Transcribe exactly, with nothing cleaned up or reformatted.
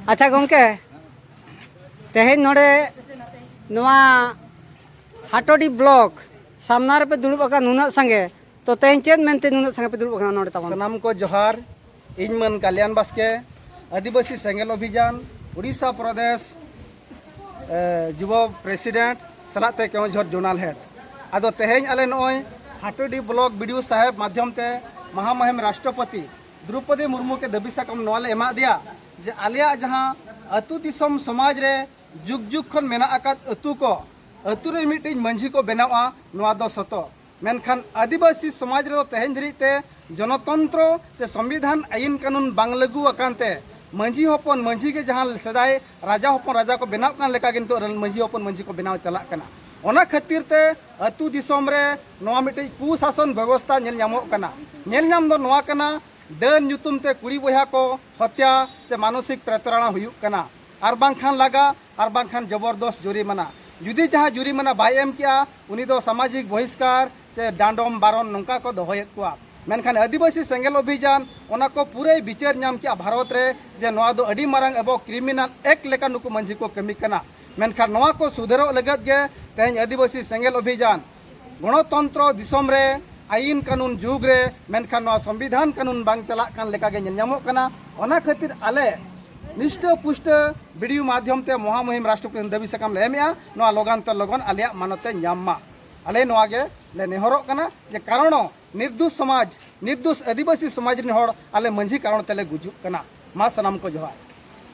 ᱟᱪᱪᱷᱟ ᱜᱚᱢᱠᱮ, ᱛᱮᱦᱮᱧ ᱱᱚᱰᱮ ᱱᱚᱣᱟ ᱦᱟᱴᱳᱰᱤ ᱵᱞᱚᱠ ᱥᱟᱢᱱᱟ ᱨᱮᱯᱮ ᱫᱩᱲᱩᱵ ᱟᱠᱟᱱ ᱱᱩᱱᱟᱹᱜ ᱥᱟᱸᱜᱮ, ᱛᱚ ᱛᱮᱦᱮᱧ ᱪᱮᱫ ᱢᱮᱱᱛᱮ ᱱᱩᱱᱟᱹᱜ ᱥᱟᱸᱜᱮ ᱯᱮ ᱫᱩᱲᱩᱵ ᱟᱠᱟᱱᱟ ᱱᱚᱰᱮ ᱛᱟᱵᱚᱱ? ᱥᱟᱱᱟᱢ ᱠᱚ ᱡᱚᱦᱟᱨ᱾ ᱤᱧ ᱢᱟᱹᱱ ᱠᱟᱞᱭᱟᱱ ᱵᱟᱥᱠᱮ, ᱟᱹᱫᱤᱵᱟᱹᱥᱤ ᱥᱮᱸᱜᱮᱞ ᱚᱵᱷᱤᱡᱟᱱ, ᱩᱲᱤᱥᱥᱟ ᱯᱨᱚᱫᱮᱥ, ᱮ, ᱡᱩᱵᱚ ᱯᱨᱮᱥᱤᱰᱮᱱᱴ ᱥᱟᱞᱟᱜ ᱛᱮ ᱠᱮᱣᱚᱱᱡᱷᱚᱨ ᱡᱳᱱᱟᱞ ᱦᱮᱰ᱾ ᱟᱫᱚ ᱛᱮᱦᱮᱧ ᱟᱞᱮ ᱱᱚᱜᱼᱚᱭ ᱦᱟᱴᱳᱰᱤ ᱵᱞᱚᱠ ᱵᱤᱰᱤᱭᱳ ᱥᱟᱦᱮᱵᱽ ᱢᱟᱫᱽᱫᱷᱚᱢ ᱛᱮ ᱢᱟᱦᱟᱢᱩᱦᱤᱢ ᱨᱟᱥᱴᱨᱚᱯᱚᱛᱤ ᱫᱨᱚᱣᱯᱚᱫᱤ ᱢᱩᱨᱢᱩ ᱠᱮ ᱫᱟᱹᱵᱤ ᱥᱟᱠᱟᱢ ᱱᱚᱣᱟ ᱞᱮ ᱮᱢᱟᱫᱮᱭᱟ ᱡᱮ ᱟᱞᱮᱭᱟᱜ ᱡᱟᱦᱟᱸ ᱟᱹᱛᱩ ᱫᱤᱥᱚᱢ ᱥᱚᱢᱟᱡᱽ ᱨᱮ ᱡᱩᱜᱽ ᱡᱩᱜᱽ ᱠᱷᱚᱱ ᱢᱮᱱᱟᱜ ᱟᱠᱟᱫ ᱟᱹᱛᱩ ᱠᱚ, ᱟᱹᱛᱩ ᱨᱮ ᱢᱤᱫᱴᱤᱡ ᱢᱟᱹᱡᱷᱤ ᱠᱚ ᱵᱮᱱᱟᱣᱟ, ᱱᱚᱣᱟ ᱫᱚ ᱥᱚᱛᱚ᱾ ᱢᱮᱱᱠᱷᱟᱱ ᱟᱹᱫᱤᱵᱟᱹᱥᱤ ᱥᱚᱢᱟᱡᱽ ᱨᱮᱫᱚ ᱛᱮᱦᱮᱧ ᱫᱷᱟᱹᱨᱤᱡ ᱛᱮ ᱡᱚᱱᱚᱛᱚᱱᱛᱨᱚ ᱥᱮ ᱥᱚᱝᱵᱤᱫᱷᱟᱱ ᱟᱹᱭᱤᱱ ᱠᱟᱹᱱᱩᱱ ᱵᱟᱝ ᱞᱟᱹᱜᱩ ᱟᱠᱟᱱ ᱛᱮ ᱢᱟᱹᱡᱷᱤ ᱦᱚᱯᱚᱱ ᱢᱟᱹᱡᱷᱤ ᱜᱮ ᱡᱟᱦᱟᱸ ᱥᱮᱫᱟᱭ ᱨᱟᱡᱟ ᱦᱚᱯᱚᱱ ᱨᱟᱡᱟ ᱠᱚ ᱵᱮᱱᱟᱣ ᱠᱟᱱ ᱞᱮᱠᱟ ᱜᱮ ᱱᱤᱛᱚᱜ ᱨᱮᱱ ᱢᱟᱹᱡᱷᱤ ᱦᱚᱯᱚᱱ ᱢᱟᱹᱡᱷᱤ ᱠᱚ ᱵᱮᱱᱟᱣ ᱪᱟᱞᱟᱜ ᱠᱟᱱᱟ᱾ ᱚᱱᱟ ᱠᱷᱟᱹᱛᱤᱨ ᱛᱮ ᱟᱹᱛᱩ ᱫᱤᱥᱚᱢ ᱨᱮ ᱱᱚᱣᱟ ᱢᱤᱫᱴᱤᱡ ᱠᱩᱥᱟᱥᱚᱱ ᱵᱮᱵᱚᱥᱛᱷᱟ ᱧᱮᱞ ᱧᱟᱢᱚᱜ ᱠᱟᱱᱟ᱾ ᱧᱮᱞ ᱧᱟᱢ ᱫᱚ ᱱᱚᱣᱟ ᱠᱟᱱᱟ, ᱰᱟᱹᱱ ᱧᱩᱛᱩᱢ ᱛᱮ ᱠᱩᱲᱤ ᱵᱚᱭᱦᱟ ᱠᱚ ᱦᱚᱛᱭᱟ ᱪᱮ ᱢᱟᱱᱚᱥᱤᱠ ᱯᱨᱮᱛᱟᱲᱚᱱᱟ ᱦᱩᱭᱩᱜ ᱠᱟᱱᱟ, ᱟᱨ ᱵᱟᱝᱠᱷᱟᱱ ᱞᱟᱜᱟ, ᱟᱨ ᱵᱟᱝᱠᱷᱟᱱ ᱡᱚᱵᱚᱨᱫᱚᱥ ᱡᱩᱨᱤᱢᱟᱱᱟ᱾ ᱡᱩᱫᱤ ᱡᱟᱦᱟᱸ ᱡᱩᱨᱤᱢᱟᱱᱟ ᱵᱟᱭ ᱮᱢ ᱠᱮᱜᱼᱟ, ᱩᱱᱤ ᱫᱚ ᱥᱟᱢᱟᱡᱤᱠ ᱵᱚᱦᱤᱥᱠᱟᱨ ᱪᱮ ᱰᱟᱸᱰᱚᱢ ᱵᱟᱨᱚᱱ ᱱᱚᱝᱠᱟ ᱠᱚ ᱫᱚᱦᱚᱭᱮᱫ ᱠᱚᱣᱟ᱾ ᱢᱮᱱᱠᱷᱟᱱ ᱟᱹᱫᱤᱵᱟᱹᱥᱤ ᱥᱮᱸᱜᱮᱞ ᱚᱵᱷᱤᱡᱟᱱ ᱚᱱᱟ ᱠᱚ ᱯᱩᱨᱟᱹᱭ ᱵᱤᱪᱟᱹᱨ ᱧᱟᱢ ᱠᱮᱜᱼᱟ ᱵᱷᱟᱨᱚᱛ ᱨᱮ ᱡᱮ ᱱᱚᱣᱟ ᱫᱚ ᱟᱹᱰᱤ ᱢᱟᱨᱟᱝ ᱟᱵᱚ ᱠᱨᱤᱢᱤᱱᱟᱞ ᱮᱠᱴ ᱞᱮᱠᱟ ᱱᱩᱠᱩ ᱢᱟᱹᱡᱷᱤ ᱠᱚ ᱠᱟᱹᱢᱤ ᱠᱟᱱᱟ᱾ ᱢᱮᱱᱠᱷᱟᱱ ᱱᱚᱣᱟ ᱠᱚ ᱥᱩᱫᱷᱟᱹᱨᱚᱜ ᱞᱟᱹᱜᱤᱫ ᱜᱮ ᱛᱮᱦᱮᱧ ᱟᱹᱫᱤᱵᱟᱹᱥᱤ ᱥᱮᱸᱜᱮᱞ ᱚᱵᱷᱤᱡᱟᱱ ᱜᱚᱱᱚᱛᱚᱱᱛᱨᱚ ᱫᱤᱥᱚᱢ ᱨᱮ ᱟᱹᱭᱤᱱ ᱠᱟᱹᱱᱩᱱ ᱡᱩᱜᱽ ᱨᱮ, ᱢᱮᱱᱠᱷᱟᱱ ᱱᱚᱣᱟ ᱥᱚᱝᱵᱤᱫᱷᱟᱱ ᱠᱟᱹᱱᱩᱱ ᱵᱟᱝ ᱪᱟᱞᱟᱜ ᱠᱟᱱ ᱞᱮᱠᱟ ᱜᱮ ᱧᱮᱞ ᱧᱟᱢᱚᱜ ᱠᱟᱱᱟ᱾ ᱚᱱᱟ ᱠᱷᱟᱹᱛᱤᱨ ᱟᱞᱮ ᱱᱤᱥᱴᱟᱹ ᱯᱩᱥᱴᱟᱹ ᱵᱤᱰᱤᱭᱳ ᱢᱟᱫᱽᱫᱷᱚᱢ ᱛᱮ ᱢᱚᱦᱟᱢᱩᱦᱤᱢ ᱨᱟᱥᱴᱨᱚᱯᱚᱛᱤ ᱫᱟᱹᱵᱤ ᱥᱟᱠᱟᱢ ᱞᱮ ᱮᱢᱮᱜᱼᱟ, ᱱᱚᱣᱟ ᱞᱚᱜᱟᱱ ᱛᱮ ᱞᱚᱜᱚᱱ ᱟᱞᱮᱭᱟᱜ ᱢᱟᱱᱚᱛ ᱮ ᱧᱟᱢ ᱢᱟ᱾ ᱟᱞᱮ ᱱᱚᱣᱟ ᱜᱮ ᱞᱮ ᱱᱮᱦᱚᱨᱚᱜ ᱠᱟᱱᱟ ᱡᱮ ᱠᱟᱨᱚᱱᱚ ᱱᱤᱨᱫᱳᱥ ᱥᱚᱢᱟᱡᱽ, ᱱᱤᱨᱫᱳᱥ ᱟᱹᱫᱤᱵᱟᱹᱥᱤ ᱥᱚᱢᱟᱡᱽ ᱨᱮᱱ ᱦᱚᱲ ᱟᱞᱮ ᱢᱟᱹᱡᱷᱤ ᱠᱟᱨᱚᱱ ᱛᱮᱞᱮ ᱜᱩᱡᱩᱜ ᱠᱟᱱᱟ᱾ ᱢᱟ ᱥᱟᱱᱟᱢ ᱠᱚ ᱡᱚᱦᱟᱨ᱾